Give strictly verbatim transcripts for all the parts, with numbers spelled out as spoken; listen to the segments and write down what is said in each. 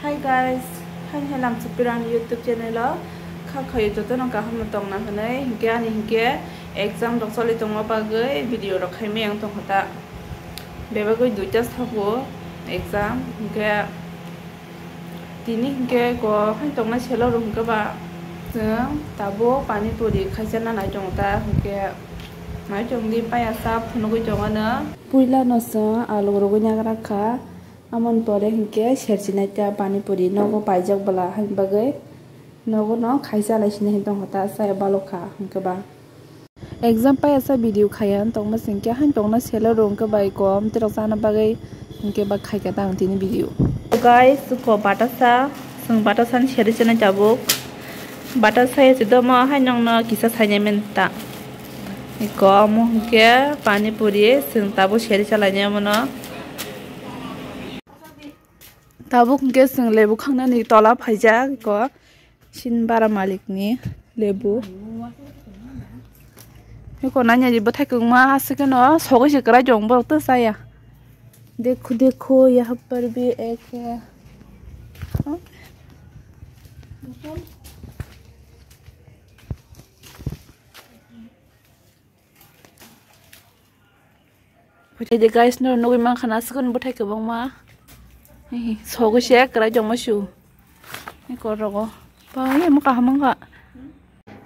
Hi guys, hai hai lam chupirang YouTube channel o kha khayo joto no kaham no tongna hwnwi, hinkhe ani hinkhe exam rok choli tongma bagwi video rok khai meyang tongkha ta. Bebagwi duita sabo exam, hinkhe tini hinkhe ko hai tongna selo rok hinkhe ba chwng tabuk pani puri khaisa na nai tongo ta, hinkhe nai tongdi paya sa phunugwi tongo no. Puila no chwng alu rogwi nagra kha. Amoni pore hinkhe serchinai ta pani puri nogo paijak bwla hani bagwi nogo no khaisa lai sini hin tongkha ta chaya balokha hinkhe ba. Exam paiya sa video khaya wng tongma singkhe hain tongna selo rwngkhe bai kom terok chana bagwi hinkhe ba khaikha ta ang tini video. Guys, ko batasa, chwng batasa ni seri chenai tabuk. Batasa ya chidomo hai nongno kisa sainai men ta. Iko omo hinkhe pani puri chwng tabuk seri chalainai omono. Tabuk hinkhe chwng lebu khangnani tola phaijak iko Sinbara malikni lebu. Iko nanya di bwthai kwbangma aswk no sogwi se kwrai jong borok to chaya. Dekho dekho yaha par bhi ek hai. Bwthai de guys, no nugwi mankha na, sikon bwthai kwbangma. Hihi, sogwi se kwrai jongma su. Ni kor rogo. Ba, ye mo kaham wngkha.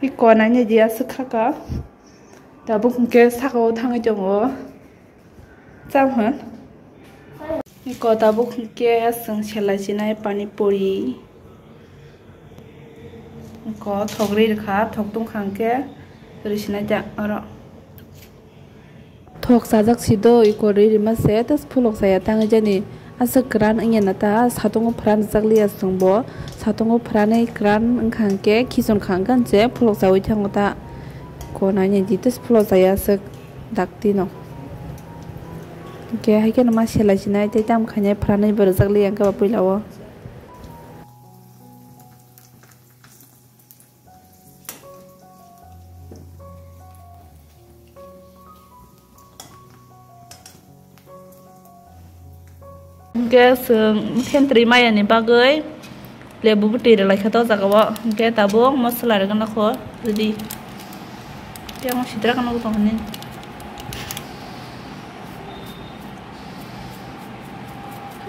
Ni kor nai ni dia swkha ka. Tabuk hwnkhe saka o thangwi tongo. Cham hwn. Iko tabuk hwnkhe chwng selai sinai pani puri. Iko thok ri rwkha, thok tungkha hwnkhe ri sinai ta oro. Thok chajak si do, iko ri rima se, tas phulok chaya tangwi jani. Aswk kwran wngya na ta, satungo phran rijak liya chwng bo. Satungo phranwi kwran wngkha hwnkhe, khichon kha hwnkhe phulok chaui thango ta. Ko nai nai di, tas phulok chaya aswk. Dakti no. Hwnkhe hai kheno ma selai sinai tei tamo khainai phranwi bo rwjak li ang khe ba puila o. Hwnkhe chwng sentri maya ni bagwi lebu bwtwi rwlai kha to jaga o, hwnkhe tabuk mosola rwgwna kho ready. Tei omo sitra khe nugwi tongkha nini.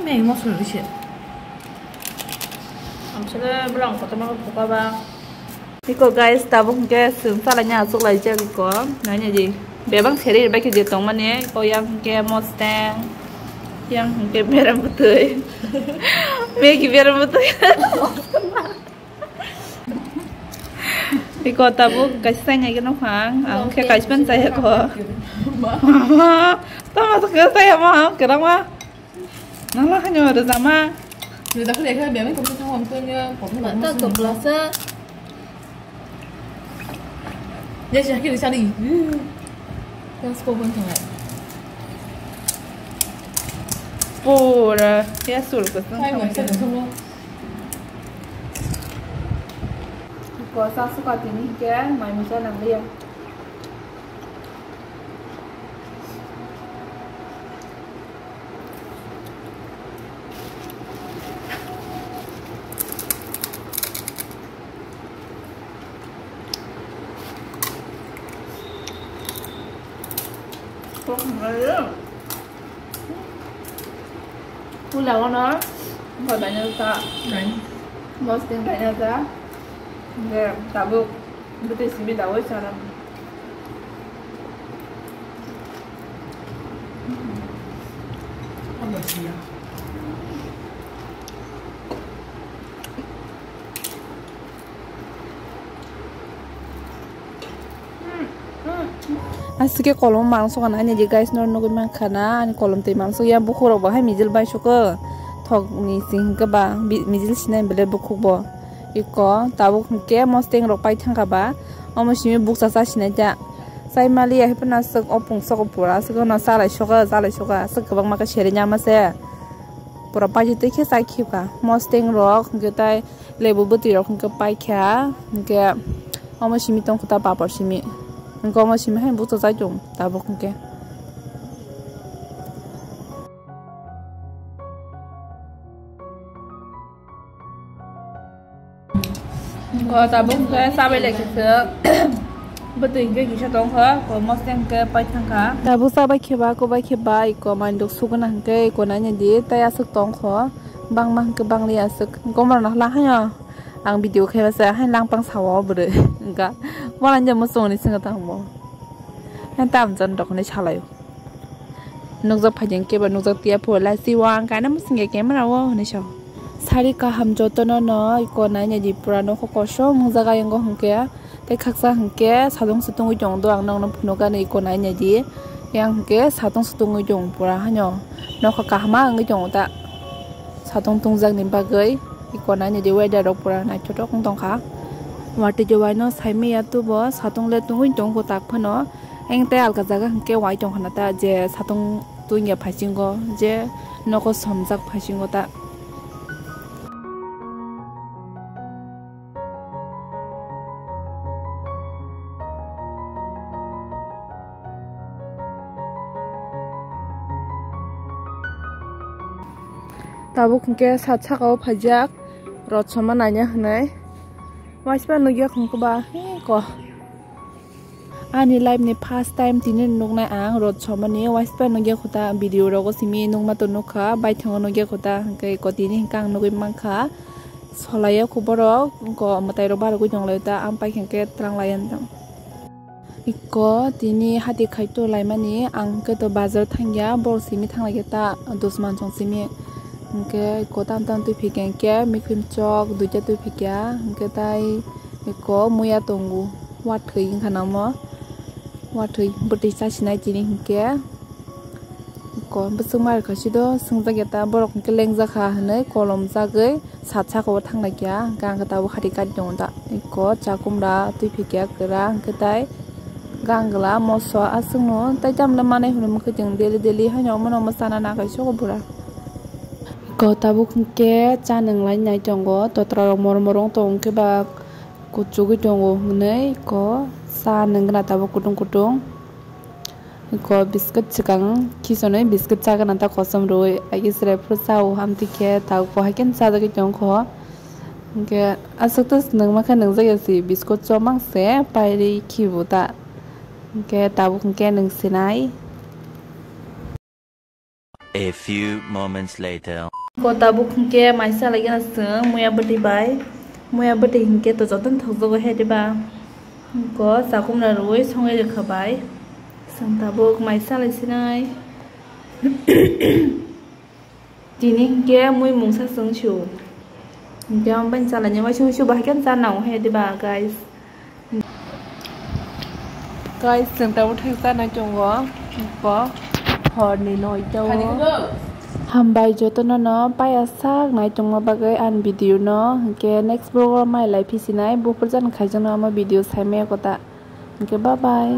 Meng mosola rwse. Amsole bwlang kotorma khe phuka ba. Iko guys, tabuk hwnkhe chwng chalaina achuk laijak iko. Naina di. Bebak seri bai khe je tongmani, iko yang hwnkhe mosteng, yang hwnkhe berem bwtwi. Megi berem bwtwi. Iko tabuk kaisa chai nai khe nokha ang, ang khe kaisa chai kho. Tama to khe chai ma, kerang ma. Nang la khaino rwjama. Rwjak khe lekha bemai kok thang wng tong ya, kok thang. Mata to blasa. Ya sih akhir sari. Yang sepuluh pun thang. Pura ya sul ko thang. Hai, mai sa thang. Ko sa suka tini ke mai musa nang dia. Pula ono, buphai baino ta, mosting baino ta, de tabuk bwtwi simi dawi sana. Aswk khe kolom mangso kana ani di guys, nor nugwi mankha na ani kolom twi mangso ya, bukhuk rok bo hai mijil bai soko thok ni sing hwnkhe ba bi-, mijil sinai bele bukhuk bo. Iko tabuk hwnkhe mosteng rok pai thangkha ba, omo simi bukcha cha sinai ta. Chai mali ya, haiphano aswk o pung soko pura aswk no chalai soka, chalai soka, aswk kwbangma khe seri nyama se. Pura paithago twi khe chai khibkha. Mosteng rok hwnkhe tai lebu bwtwi rok hwnkhe paikha. Hwnkhe omo simi tongkha ta papor simi. Hwnkhe omo simi hai bukcha chai tong tabuk hwnkhe. Ko tabuk khe chabai lai khe se. Bwtwi hwnkhe kisa tongkha, ko moseng hwnkhe pai thangkha. Tabuk chabai kheba, kobai kheba, iko manduk suguna hwnkhe iko naina di, tei aswk tongkho. Bangma hwnkhe bangli aswk. Gomor nahla haino ang video khe masa haino langpang sao bwrwi. Wngkha. Wala nje muchungni swngo tangbo. Haino tam jon rok hinwi salaio. Nukjak phaidi hwnkhe ba nukjak tiya pho lai si wang kaina mwswngya camera o hinwi sa. Sari kaham jotono no iko naina di pura nokho kosom wngjaga yango hwnkhe tei khaksa hwnkhe satung se tungwi tong do ang nokno phunukani iko naina di yang hwnkhe satung se tungwi tong pura haino nokho kahama wngwi tongo ta satung tungjakni bagwi iko naina di weather rok pura naithotok wng tongkha watwi de waino saimaya tubo satung le tungwi tongkho tak phano. Eng tei alka jaga hwnkhe wai tong khna ta je satung tungya phaisingo je nogo somjak phaisingo ta. Tabuk hwnkhe sat saka o phaijak rot soma naina hwnwi waispa nukya khungkhe ba ko. Ani life ni first time tini nuknai ang rot somani waispa nukya khuta video rogo simi nukma to nukha baithango nukya khuta hwnkhe ko tini hwnkhe ang nugwi mankha solaiya kho borok ko mwtai rok barogwi tonglaio ta ang paikha hwnkhe twlang laiya wng tong. Iko tini hati khaito laimani ang hwnkhe to bazar thangya borok simi thanglaikhe ta dusman song simi hwnkhe ko tam tam twi phikha hwnkhe mikhim chok duita twi phikha hwnkhe tai. Eko muya tongo, wathwi wngkha namo, wathwi bwtwi chasinai tini hinkhe. Eko bwswk ma rwkha sido, swngjak ya ta, borok hinkhe lengjak kha hinwi kolom jagwi sat saka o thanglaikha, hinkhe ang khe tabuk hati kari tongo ta. Eko chakumra twi phikya kwra hinkhe tai gangla moso aswkno tai tamle manai hwnwi mwkhwtwng daily daily haino omono omo chana nang kaisogo bura. Eko tabuk hinkhe cha nwnglai nai tongo, totra rok morom morom wng tongo hinkhe ba. Kuchugwi tongo hwnwi ko sa nungna tabuk kutung kutung. Ko biscuit swkang khisonwi biscuit chagana ta kosom rwui agi chwrai phuru chao hamtwi khe tabuk bo haikhe sajagwi tongkho. Hinkhe aswk to nungma khe nungjakya si biscuit chomang se pairwi khibo ta. Hinkhe tabuk hinkhe nungsinai. A few moments later. Ko tabuk hinkhe mai salaigena chwng muya bwtwi bai. Muya bwtwi hinkhe to jotono thokjogo he diba. Ko chakumna rwui songwi rwkha bai. Chwng tabuk mai salai sinai. Tini hinkhe mui mungsa chwng sio. Hinkhe ang bini chalaini waisa waisa bahai khe chana nango he diba guys. Guys, chwng tabuk thang chana tongo. Bo horni noita o. Hambai jotono no paya sak nai tongma bagwi ang video no. Hinkhe next vlog o mai lai phisinai. Buphur jan khaijakno ama video saimaya kota. Hinkhe bye bye.